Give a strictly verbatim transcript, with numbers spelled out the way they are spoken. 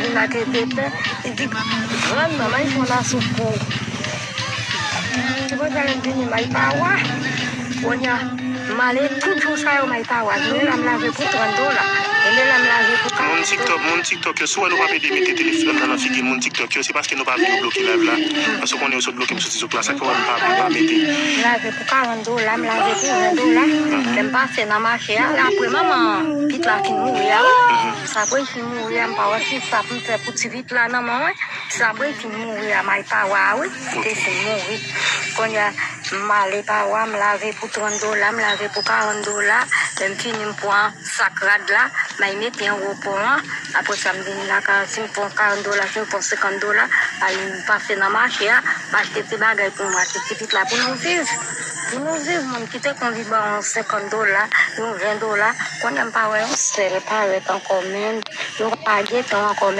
Vin ak ete pen, li di, "Grann, manman, li fè yon lasoup pou ou." Se konsa lè m vini, may pawa. Kounye a, m ale tout jou sa yo, may pawa. Gen lè m lave pou trant dola. Gen lè m lave pou karant dola. Moun TikTok, moun TikTok yo, si w wè nou p ap ede mete telefòn nan, nan figi moun TikTok yo, se paske nou pa vle yo bloke live la. Paske w konnen yo sot bloke m sou TikTok la, sa k fè w wè m pa, m pa mete. M lave pou karant dola, m lave pou ven dola. Lè m pase nan mache a, apre manman pitit la fin mouri a, wi. Sa apre l fin mouri a, m pa wè ki sa pou m fè pou ti pitit la nan men mwen. Sa apre l fin mouri a, may pawa a, wi. Li te fin mouri. Kounye a, m ale pawa, m lave pou trant dola, m lave pou karant dola. Lè m fini, m pran sak rad la, m al mete an repon an. Apre sa, m vin lakay, si m pran karant dola, si m pran senkant dola, m al pase nan mache a, m achte ti bagay pou mwen ak ti pitit la pou nou viv. Pou nou viv, moun ki te konn vin ban yon senkant dola, yon ven dola, kounye a m pa wè yon sèl parèt ankò, menm yo pa gentan ankò,